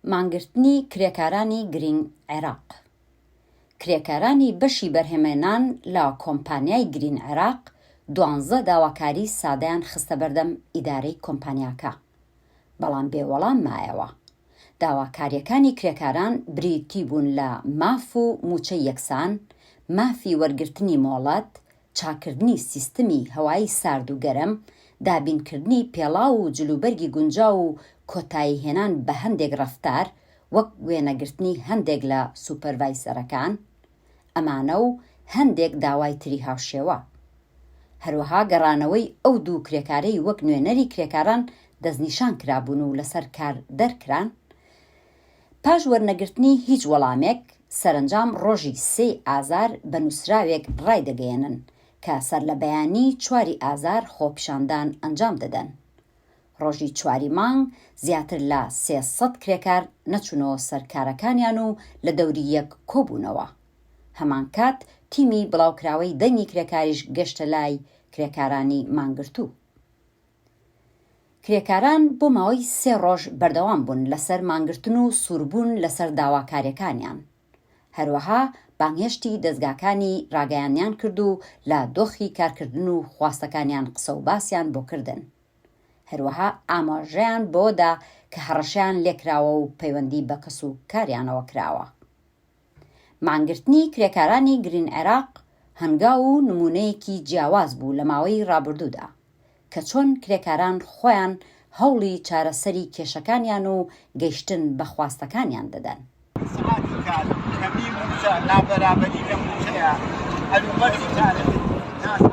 مانگرتنی کرێکارانی گرین عێراق کرێکارانی بەشی بەرهەمێنان لە کۆمپانیای گرین عێراق دوانزە داواکاری سادەیان خستە بەردەم ئیدارەی کۆمپانیاکە، بەڵام بێ وەڵام مایەوە. داواکارییەکانی کرێکاران بریتی بوون لە ماف و مووچەی یەکسان، مافی وەرگرتنی مۆڵەت، چاککردنی سیستمی هەوای سارد و گەرم، دابینکردنی پێڵاو و جلوبەرگی گونجاو و کۆتاییهێنان بە هەندێک ڕەفتار وەک وێنەگرتنی هەندێک لە سوپەرڤایسەرەکان، ئەمانە و هەندێک داوای تری هاوشێوە. هەروەها گەڕانەوەی ئەو دوو کرێکارەی وەک نوێنەری کرێکاران دەستنیشان کرابوون و لەسەر کار دەرکران، پاش وەرنەگرتنی هیچ وەڵامێک، سەرەنجام ڕۆژی سێی ئازار بە نووسراوێک ڕایدەگەیەنن کە سەرلەبەیانی چواری ئازار خۆپیشاندان ئەنجام دەدەن. ڕۆژی چواری مانگ زیاتر لە 300 کرێکار نەچوونەوە سەر کارەکانیان و لە دەوری یەک کۆبوونەوە. هەمانکات تیمی بڵاوکراوەی دەنگی کرێکاریش گەشتە لای کرێکارانی مانگرتوو. کرێکاران بۆ ماوەی سێ ڕۆژ بەردەوام بوون لەسەر مانگرتن و سووربوون لەسەر داواکاریەکانیان. هەروەها بانگهێشتی دەزگاکانی ڕاگەیاندنیان کرد و لە دۆخی کارکردن و خواستەکانیان قسە و باسیان بۆ کردن. هەروەها ئاماژەیان بەوە دا کە هەڕەشەیان لێکراوە و پەیوەندی بە کەس و کاریانەوە کراوە. مانگرتنی کرێکارانی گرین عێراق هەنگاو و نموونەیەکی جیاواز بوو لە ماوەی ڕابردوودا کە چۆن کرێکاران خۆیان هەوڵی چارەسەری کێشەکانیان و گەیشتن بە خواستەکانیان دەدەن. سەعاتی کار، کەمی مووچە، نابەرابەری لە مووچەیا، هەلومەرجی کارکردن، ناسەقامگیری.